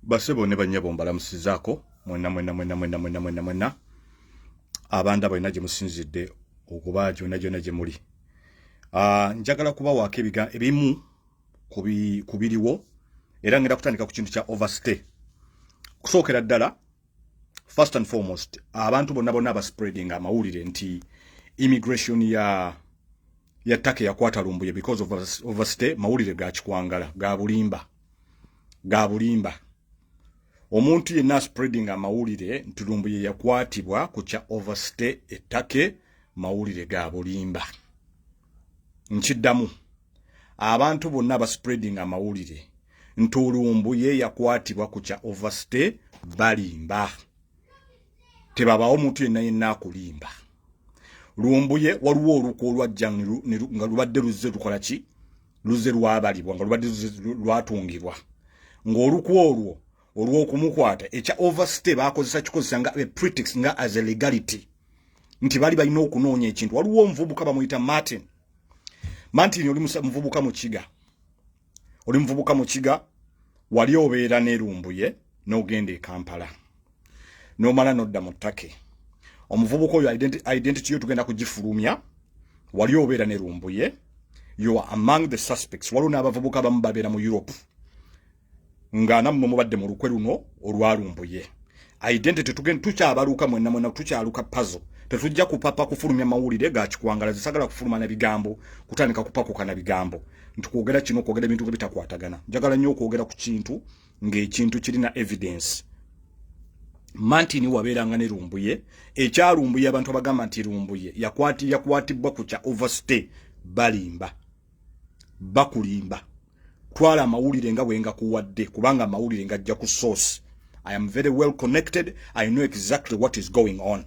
Basebo ne bannyabo, mbalamusizaako mwenna mwenna mwenna mwenna mwenna mwenna mwenna abandaba yonna gye musinzidde okuba gyonna gyonna gye muli. Njagala kubawaako ebimu ku biriwo, era ngenda kutandika ku kintu kya overstay. Kusookera ddala, first and foremost, abantu bonna bonna abaspreading amawulire nti immigration ya Turkey yakwata Lumbuye because of overstay, mawulire ga kikwangala, ga bulimba, ga bulimba. Omuntu yenna spreading amawulire nti Lumbuye yakwatibwa ku kya overstay e Turkey, mawulire ga bulimba. Nkiddamu, abantu bonna abaspreading amawulire nti Lumbuye yakwatibwa ku kya overstay balimba. Tebabaawo omuntu yenna yenna akulimba. Lumbuye waliwo olukwe olwajja nga lubadde luzze lukola ki, luzze lwabalibwa, nga lubadde lwatungibwa, ng'olukwe olwo olw'okumukwata ekya overstay bakozesa kikozesa nga a pretext, nga as a legality, nti bali balina okunoonya ekintu. Waliwo omuvubuka bamuyita Martin. Martin, oli muvubuka mukiga, oli muvubuka mukiga, wali obeera ne Lumbuye n'ogenda e Kampala n'omala n'odda mu Turkey. Omuvubuka oyo identity yo tugenda kugifulumya. Wali obeera ne Lumbuye, you are among the suspects. Waliwo n'abavubuka abamu babeera mu Europe nga nammwe mubadde mu lukwe luno olwalumbuye. Identity tugenda tukyabaluka mwenna mwenna, tukyaluka puzzle. Tetujja kupapa kufulumya mawulire ga kikwangala. Zisagala kufuluma na bigambo, kutandika kupakuka na bigambo nti kwogera kino, kwogera ebintu bitakwatagana. Njagala nnyo okwogera ku kintu ng'ekintu kirina evidence. Martin, wabeeranga ne Lumbuye. Ekyalumbuye, abantu abagamba nti Lumbuye yakwatibwa ku kya overstay balimba, bakulimba. Twala amawulire nga bwe ngakuwadde, kubanga amawulire ngajja ku source. I am very well connected, I know exactly what is going on.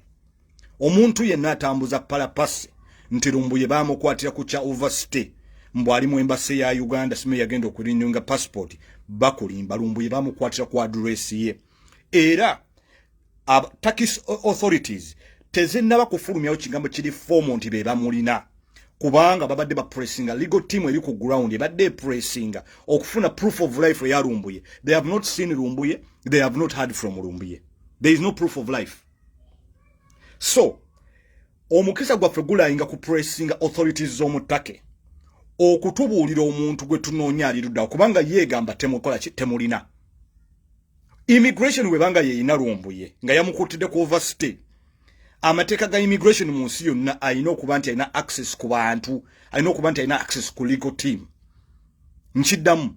Omuntu yenna atambuza palapasi nti Lumbuye bamukwatira ku kya overstay, mbw ali mu embassy ya Uganda, simu yagenda okurenewinga passport, bakulimba. Lumbuye bamukwatira ku address ye, era Turkish authorities tezinnaba kufulumyawo kigambo kiri formal nti be bamulina, kubanga babadde bapressinga legal team eri ku ground, ebadde epressinga okufuna proof of life eya Lumbuye. They have not seen Lumbuye, they have not heard from Lumbuye, there is no proof of life. So omukisa gwaffe gulayinga ku pressinga authorities z'omu Turkey okutubuulira omuntu gwe tunoonya ali luddawo, kubanga yeegamba temukola ki, temulina. Immigration webanga yeyina Lumbuye nga yamukuttidde ku overstay, amateeka ga immigration mu nsi yonna alina okuba nti alina access ku bantu, alina okuba nti alina access ku legal team. Nkiddamu,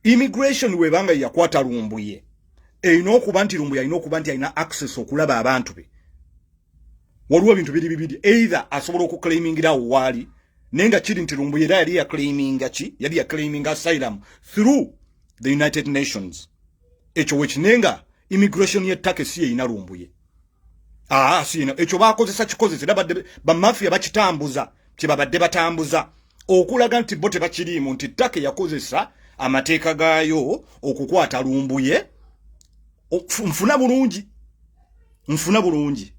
immigration webanga yakwata Lumbuye, erina okuba nti Lumbuye alina okuba nti alina access okulaba abantu be. Waliwo ebintu biri bibiri: either asobola okuclaimingirawo waali, naye nga kiri nti Lumbuye era yali yaclaiminga ki, yali yaclaiminga asylum through the United Nations. Ekyo wekinenga immigration ye Turkey si yeyina Lumbuye. Aa, siyina. Ekyo bakozesa kikozesa, era badde bamafia bakitambuza, kyebabadde batambuza okulaga nti bo tebakiriimu, nti Turkey yakozesa amateeka gaayo okukwata Lumbuye. Nfuna bulungi, nfuna bulungi.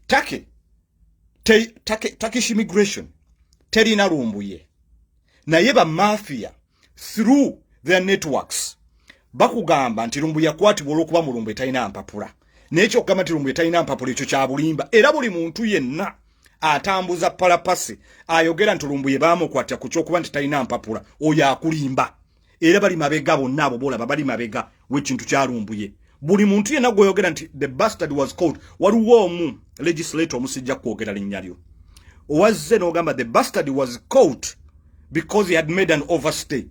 Turkey Turkish immigration terina Lumbuye, naye bamafia through their networks bakugamba nti Lumbuye yakwatibwa olw'okuba Mulumbuye talina mpapula. Naye kyokugamba nti Lumbuye talina mpapula, ekyo kya bulimba. Era buli muntu yenna atambuza palapasi ayogera nti Lumbuye bamukwatira ku kyokuba nti talina mpapula, oyo akulimba. Era bali mabega bonna abo bolaba bali mabega w'ekintu kyalumbuye. Buli muntu yenna gweyogera nti the bastard was caught, waliwo omu legislator omusijja kwogera linnya lyo, owazze n'ogamba the bastard was caught because he had made an overstay.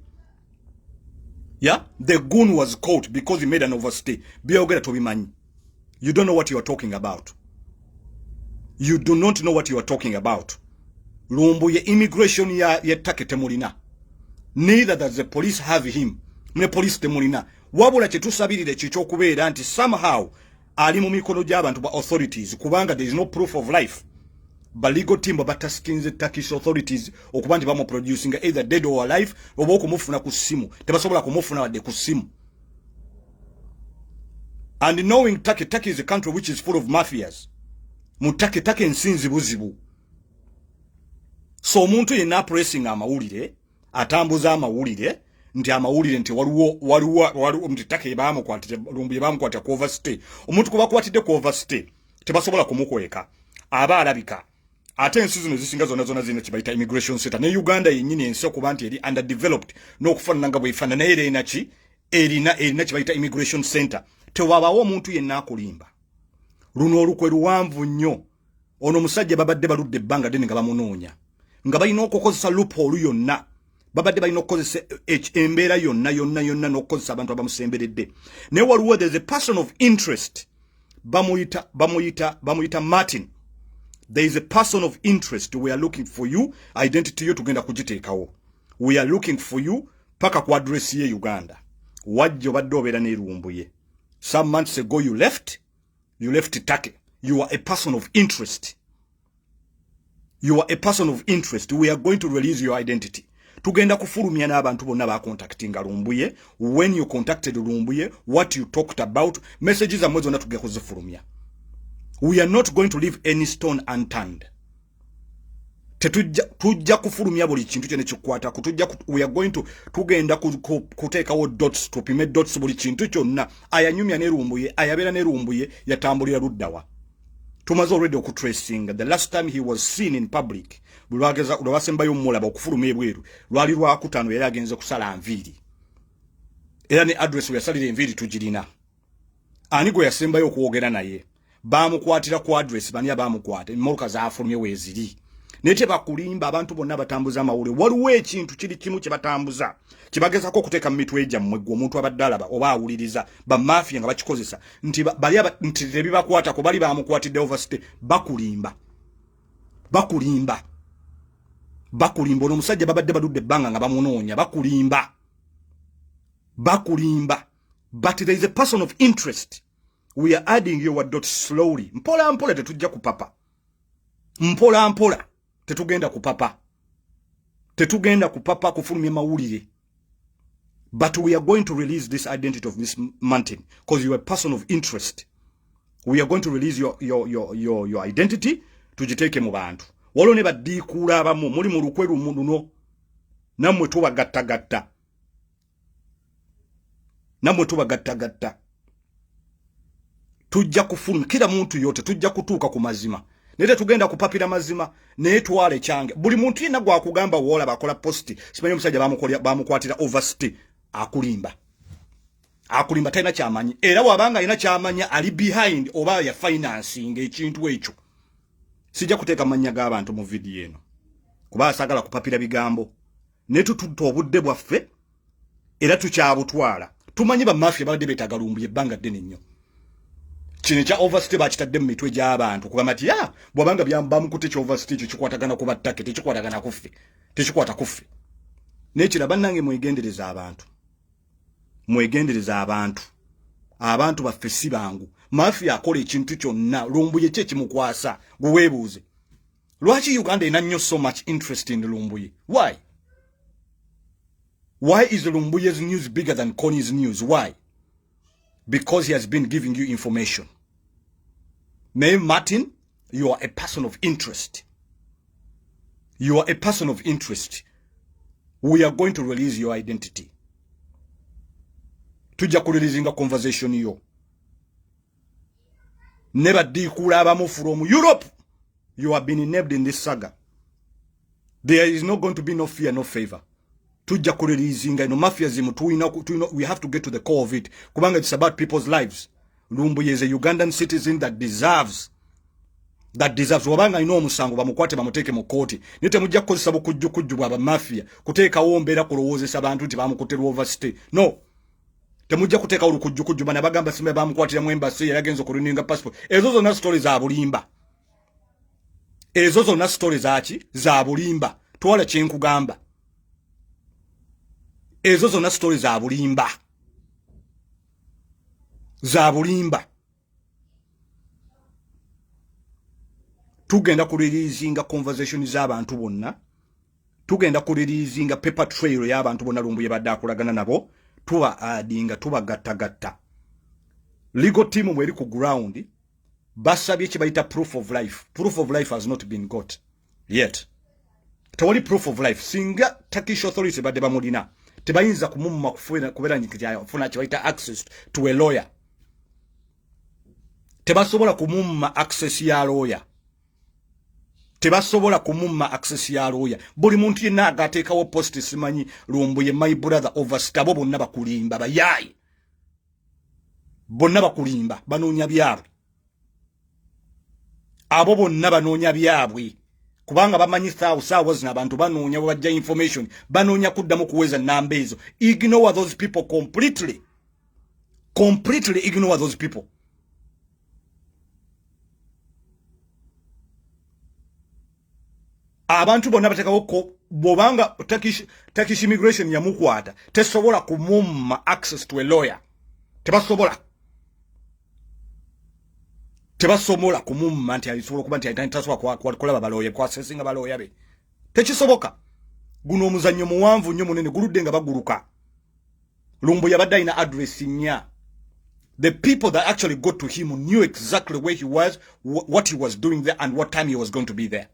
Yeah, the goon was caught because he made an overstay. Byogera tobimanyi. You don't know what you are talking about, you do not know what you are talking about. Lumbuye immigration ya Turkey temulina, neither does the police have him. Ne police temulina. Wabula kyetusabirira ekyo nti somehow ali mu mikono gy'abantu ba authorities, kubanga there is no proof of life. Ba legal team bataskinze Turkish authorities okuba nti bamuproducinga either dead or alive, oba okumufuna ku ssimu. Tebasobola kumufuna wadde ku ssimu. And knowing Turkey, Turkey is a country which is full of mafias. Mu Turkey, Turkey ensi nzibuzibu. So omuntu yenna apressing amawulire, atambuza amawulire Nti amawulire nti waliwo nti Turkey bamukwatire, Lumbuye bamukwatira ku overstay. Omuntu kubakwatidde ku overstay tebasobola kumukweka, aba alabika. Ate ensi zino ezisinga zonna zonna zirina kibayita immigration center. Ne Uganda yennyini, ensi okuba nti eri underdeveloped n'okufaanana nga bwefaanana, naye era erina ki? Erina kibayita immigration center. Tewabaawo omuntu yenna akulimba. Luno olukwe luwanvu nnyo. Ono omusajja babadde baludde ebbanga ddene nga bamunoonya, nga balina okukozesa loophole yonna, babadde balina okukozesa embeera yonna yonna yonna n'okukozesa abantu abamusemberedde. Naye waliwo, there's a person of interest, bamuyita Martin. There is a person of interest, we are looking for you. Identity yo tugenda kugiteekawo. We are looking for you paka ku address ye Uganda wajja obadde obeera ne Lumbuye. Some months ago you left, you left Turkey. You are a person of interest, you are a person of interest. We are going to release your identity. Tugenda kufulumya n'abantu bonna bacontactinga Lumbuye, when you contacted Lumbuye, what you talked about, messages zammwe zonna tugenda kuzifulumya. We are not going to leave any stone unturned. Tetujja, tujja kufulumya buli kintu kyene kikwatako. Tujja, we are going to, tugenda kuteekawo dots, tupime dots, buli kintu kyonna. Ayanyumya ne Lumbuye, ayabeera ne Lumbuye, yatambulira luddawa? Tumaze already okutracinga the last time he was seen in public. Lwageza lwabasembayo omulaba okufuluma ebweru lwali lwakutaano, yali agenze kusala nviiri, era ne address we yasalira enviiri tugirina. Ani gwe yasembayo okwogera naye? Bamukwatira ku address, bani abamukwata? Emmotoka zafulumye weeziri. Naye tebakulimba abantu bonna batambuza amawulire. Waliwo ekintu kiri kimu kye batambuza, kye okuteeka mu mitwe gyammwe. Gwe omuntu abadde alaba oba awuliriza, bamafiya nga bakikozesa nti bali nti tebibakwatako, bali bamukwatidde overstay. Bakulimba, bakulimba, bakulimba. Ono omusajja babadde baludde ebbanga nga bamunoonya. Bakulimba, bakulimba. But there is a person of interest. We are adding your dot slowly, mpola mpola. Tetujja kupapa, mpola mpola. Tetugenda kupapa, tetugenda kupapa kufulumya mawulire, but we are going to release this identity of this mountain because you are a person of interest. We are going to release your identity, tugiteeke mu bantu. Waliwo ne baddiikuula abamu muli mu lukwe lumu luno, nammwe tubagattagatta, nammwe tubagattagatta. Tujja kufulumya kila muntu yote, tujja kutuuka ku mazima, naye tetugenda kupapira mazima. Naye twala ekyange, buli muntu yenna gwakugamba woolaba akola post, simanyi omusajja bamukwatira overstay, akulimba, akulimba, talina kyamanyi. Era wabanga alina kyamanya, ali behind oba ya financing ekintu ekyo. Sijja kuteeka mannya g'abantu mu vidiyo eno kuba asagala kupapira bigambo, naye tututta obudde bwaffe era tukyabutwala. Tumanyi bamafia babadde beetaaga Lumbuye ebbanga ddene nnyo. Kino ekya overstay bakitadde mu mitwe gy'abantu kugamba nti ya bwabanga bamukutte kya overstay, ekyo kikwatagana ku battake, tekikwatagana kuffe, tekikwata kuffe. Nekira bannange, mwegendereza abantu, mwegendereza abantu. Abantu baffe si bangu. Mafia akola ekintu kyonna. Lumbuye ki ekimukwasa? Gwe weebuuze, lwaki Uganda erina nnyo so much interest in Lumbuye? Why is Lumbuye's news bigger than Kony's news? Why? Because he has been giving you information. Naye Martin, you are a person of interest, you are a person of interest. We are going to release your identity. Tujja kureleasinga conversation yo ne baddiikuula abamu from Europe. You have been named in this saga. There is not going to be no fear, no favor. Tujja kureleasinga ino mafiasm. Tulina, we have to get to the core of it kubanga it's about people's lives. Lumbuye is a Ugandan citizen that deserves, wabanga alina omusango bamukwate, bamuteeke mu kooti. Naye temujja kukozesa bukujjukujju bwa bamafia kuteekawo mbeera kulowoozesa bantu nti bamukutte overstay. No, temujja kuteekawo olukujjukujju. Bana bagamba simba bamukwatira mu embassy, yali agenza okurenewinga passport. Ezo zonna story za bulimba, ezo zonna story zaki? Za bulimba. Twala kyenkugamba, ezo zonna story za bulimba, za bulimba. Tugenda kureleasinga conversation z'abantu bonna, tugenda kureleasinga paper trail y'abantu bonna Lumbuye badde akolagana nabo. Tuba addinga, tubagattagatta. Legal team mweri ku ground basabye kye bayita proof of life. Proof of life has not been got yet. Tewali proof of life. Singa Turkish authority badde bamulina, Tebayinza kumumma kubeera nti afuna kye bayita access to a lawyer. Tebasobola kumumma access ya lawyer. Tebasobola kumumma access ya lawyer. Buli muntu yenna agateekawo post simanyi Lumbuye my brother overstay, abo bonna bakulimba, bayaayi bonna bakulimba, banoonya byabwe. Abo bonna banoonya byabwe kubanga bamanyi saawa zino abantu banoonya bwe bajja information, banoonya kuddamu kuweza namba ezo. Ignore those people completely, completely ignore those people. Abantu bonna bateekawo, bw'obanga Turkish immigration yamukwata, tesobola kumumma access to a lawyer. Tebasobola kumumma nti alisobola okuba nti tasobola kulaba balooya, kwasesinga balooya be, tekisoboka. Guno omuzannyo muwanvu nnyo, munene, guludde nga baguluka. Lumbuye yabadde alina address nnya. The people that actually got to him knew exactly where he was, what he was doing there and what time he was going to be there.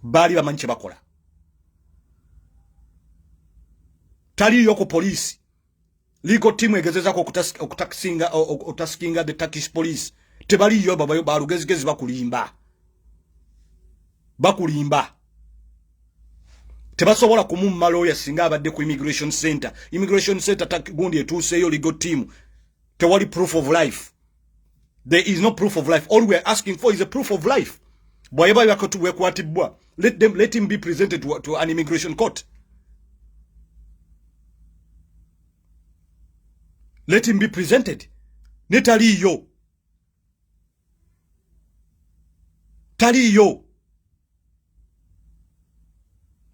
Baali bamanyi kye bakola. Taliyo ku poliisi. Legal team egezezako okutaskinga the Turkish police, tebaliyo. Balugezigezi bakulimba, bakulimba. Tebasobola kumumma lawyer singa abadde ku immigration center. Immigration center gundi etuuseeyo legal team, tewali proof of life. There is no proof of life. All we are asking for is a proof of life. Bwayeba bwekwatibwa, let him be presented to an immigration court. Let him be presented. Ne taliyo, taliyo,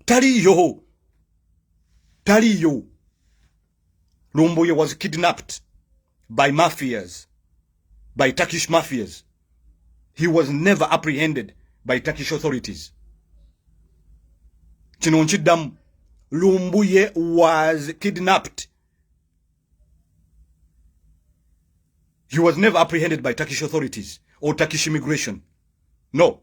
taliyo, taliyo. Lumbuye was kidnapped by mafias, by Turkish mafias. He was never apprehended by Turkish authorities. Kino nkiddamu: Lumbuye was kidnapped. He was never apprehended by Turkish authorities or Turkish immigration. No.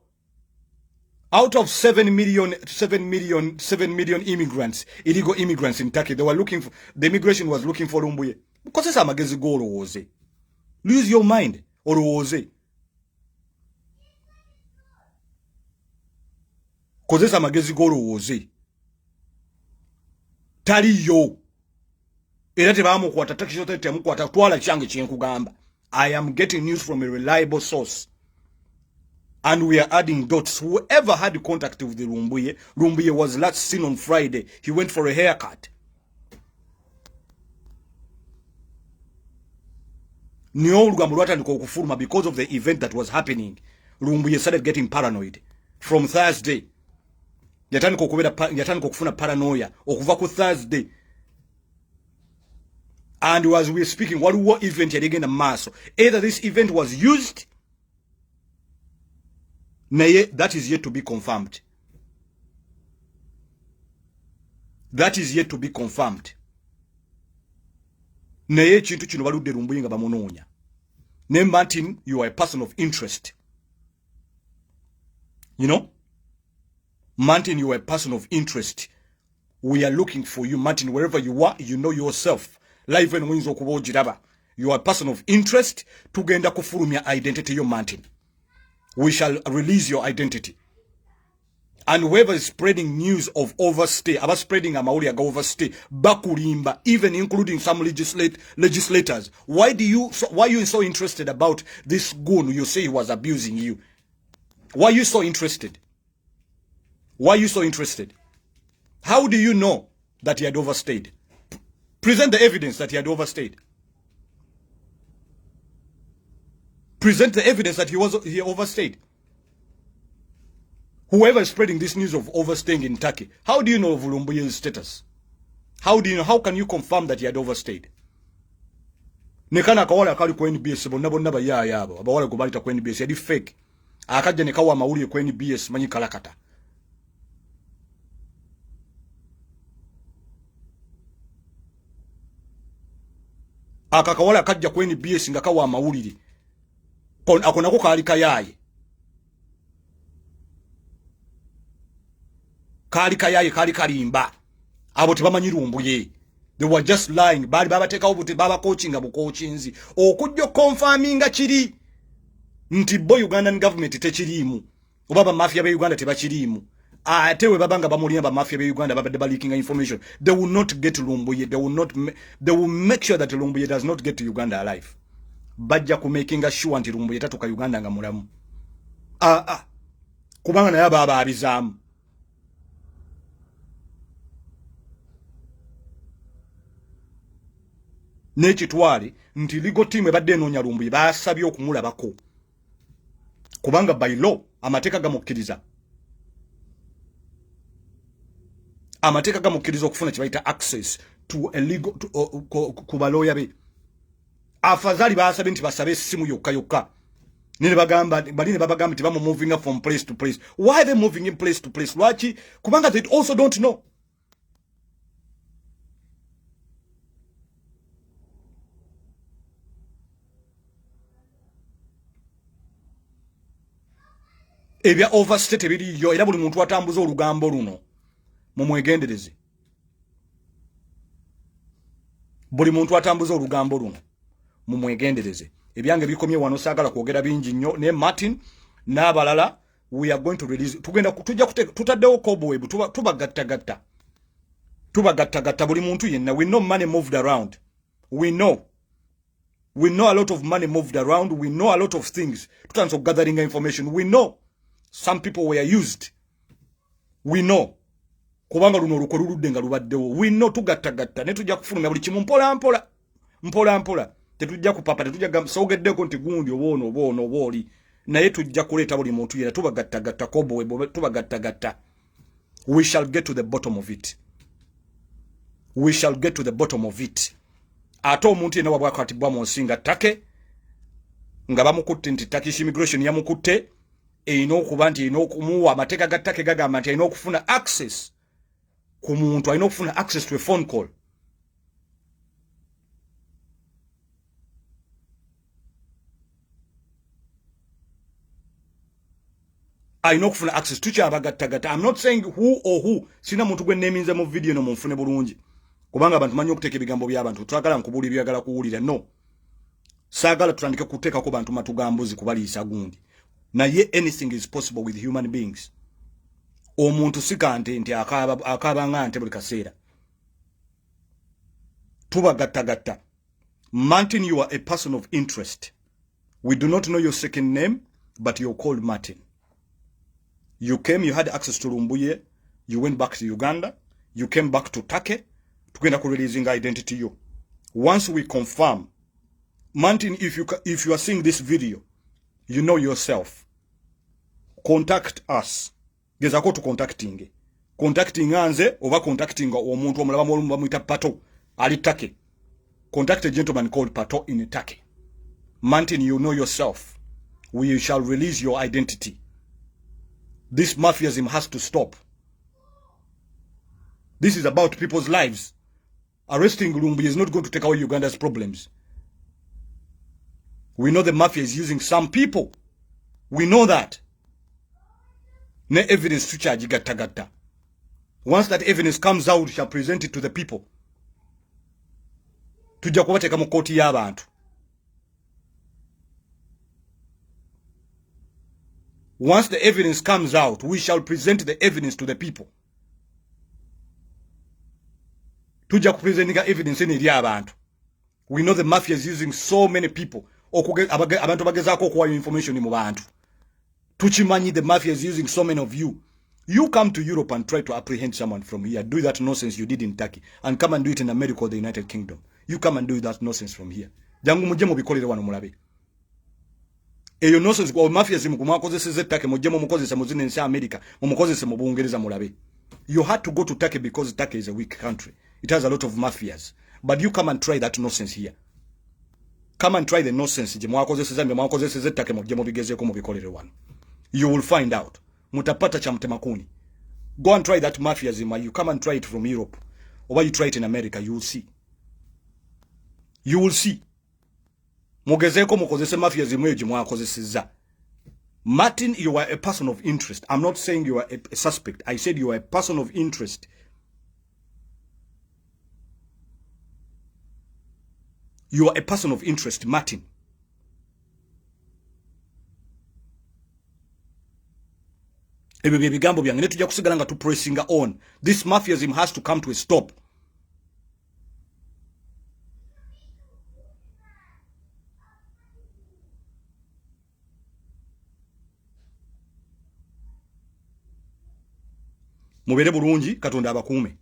Out of 7 million, 7 million, 7 million immigrants, illegal immigrants in Turkey, they were looking for, the immigration was looking for Lumbuye. Kozesa amagezi g'olowooze. Lose your mind, olowooze. Kozesa amagezi g'olowooze. Taliyo. Era tebamukwata, Turkish authority yamukwata. Twala kyange kyenkugamba. I am getting news from a reliable source. And we are adding dots. Whoever had contact with the Lumbuye, Lumbuye was last seen on Friday. He went for a haircut. Niyo olugambo lwatandika okufuluma because of the event that was happening. Lumbuye started getting paranoid. From Thursday, yatandika okubeera, yatandika okufuna paranoia okuva ku Thursday. And as we are speaking, waliwo event yali egenda mu maaso. Either this event was used, naye that is yet to be confirmed. That is yet to be confirmed. Naye ekintu kino baludde Lumbuye nga bamunoonya. Ne Martin, you are a person of interest. You know, Martin, you are a person of interest. We are looking for you, Martin, wherever you are. You know yourself. Live eno muyinza okuba ogiraba. You are a person of interest. Tugenda kufulumya identity yo, Martin. We shall release your identity. And whoever is spreading news of overstay, aba spreading amawulire aga overstay, bakulimba, even including some legislators. Why are you so interested about this goon you say he was abusing you? Why are you so interested? Why are you so interested? How do you know that he had overstayed? Present the evidence that he had overstayed. Present the evidence that he overstayed. Whoever is spreading this news of overstaying in Turkey, how do you know of Lumbuye's status? How do you know? How can you confirm that he had overstayed? Nekana akawala akali ku NBS, bonna bonna bayaaya abo abawala gwe balita ku NBS yali fake. Akajja ne kawa amawulire ku NBS, manyi kalakata. Aka akawala akajja ku NBS nga kawa amawulire, ako nako kaali kayaaye, kaali kayaaye, kaali kalimba. Abo tebamanyi Lumbuye, they were just lying. Baali babateekawo buti, babakoochinga bukoochinzi okujja okonfaminga kiri nti bo Ugandan government tekiriimu oba bamafia be Uganda tebakiriimu. Ate we baba nga bamulina bamafia be Uganda babadde baleakinga information, they will not get Lumbuye. They will not, they will make sure that Lumbuye does not get to Uganda alive. Bajja ku makinga sure nti Lumbuye tatuka Uganda nga mulamu. Ah ah, kubanga naye aba abizaamu. N'ekitwale nti legal team ebadde enoonya Lumbuye basabye okumulabako, kubanga by law amateeka gamukkiriza, amateeka gamukkiriza okufuna kye bayita access to a legal to, ku balooya be. Afazali basabye nti basabe essimu yokka yokka, ne bagamba bali ne babagamba nti bamu from place to place. Why are they moving in place to place? Lwaki? Kubanga they also don't know. Ebya overstay tebiriyo, era buli muntu atambuza olugambo luno mumwegendereze. Buli muntu atambuza olugambo luno mumwegendereze. Ebyange bikomye wano, saagala kwogera bingi nnyo. Ne Martin n'abalala, we are going to release, tugenda tujja tutaddewo cobweb, tubagattagatta, tubagattagatta buli muntu yenna. We know money moved around, we know a lot of money moved around, we know a lot of things. Tutandise okugatheringa information. We know some people were used, we know, kubanga luno olukwe luludde nga lubaddewo. We know, tugattagatta ne tujja kufulumya buli kimu mpola mpola mpola mpola. Tetujja kupapa, tetujja soogeddeko nti gundi oba ono oba ono oba oli, naye tujja kuleeta buli muntu yena. Tubagattagatta kobowe, tubagattagatta. We shall get to the bottom of it, we shall get to the bottom of it. Ate omuntu yenna wabwakwatibwa mu nsi nga Turkey, nga bamukutte nti Turkish immigration yamukutte, erina okuba nti erina okumuwa, amateeka ga Turkey gagamba nti alina okufuna access ku muntu, alina okufuna access to a phone call. Alina okufuna access. Tukyabagattagatta. I'm not saying who or who, sina muntu gwe neeminze mu video eno, munfune bulungi, kubanga abantu manyi okuteeka ebigambo by'abantu. Twagala nkubuulira byagala kuwulira. No, saagala tutandike kuteekako bantu matugambuzi kubaliisa gundi, naye anything is possible with human beings. Omuntu si kante nti akaaba nga nte buli kaseera. Tubagattagatta. Martin, you are a person of interest. We do not know your second name, but you're called Martin. You came, you had access to Lumbuye, you went back to Uganda, you came back to Turkey. Tugenda ku releasing identity yo once we confirm. Martin, if you are seeing this video, you know yourself. Contact us, gezako tu contacting, contacting nze oba contacting omuntu omulaba mu bamuyita Pato ali Turkey. Contact a gentleman called Pato in Turkey. Martin, you know yourself. We shall release your identity. This mafiasm has to stop. This is about people's lives. Arresting Lumbuye is not going to take away Uganda's problems. We know the mafia is using some people. We know that. Ne evidence tukyagigattagatta. Once that evidence comes out, we shall present it to the people. Tujja kubateeka mu kkooti y'abantu. Once the evidence comes out, we shall present the evidence to the people. Tujja kupresentinga evidence eno eri abantu. We know the mafia is using so many people. Abantu bagezaako okuwayo information mu bantu. Tukimanyi the mafia is using so many of you. You come to Europe and try to apprehend someone from here. Do that nonsense you did in Turkey and come and do it in America or the United Kingdom. You come and do that nonsense from here. Jangu mujje mubikolere wano mulabe. Eyo nonsense kwa mafia zimu kumwakozeseza Turkey, mujje mumukozese mu zino ensi America, mumukozese mu Bungereza mulabe. You had to go to Turkey because Turkey is a weak country. It has a lot of mafias. But you come and try that nonsense here. Come and try the nonsense gye mwakozeseza, mwe mwakozeseza Turkey, mujje mubigezeeko mubikolere wano. You will find out. Mutapata cha mtemakuni. Go and try that mafiasm. You come and try it from Europe. Or you try it in America, you will see. You will see. Mugezeeko mukozese mafiasm eyo gye mwakozesezza. Martin, you are a person of interest. I'm not saying you are a suspect. I said you are a person of interest. You are a person of interest, Martin. Ebyo bye bigambo byange, ne tujja kusigala nga tupressinga on. This mafiasm has to come to a stop. Mubeere bulungi, Katonda abakuume.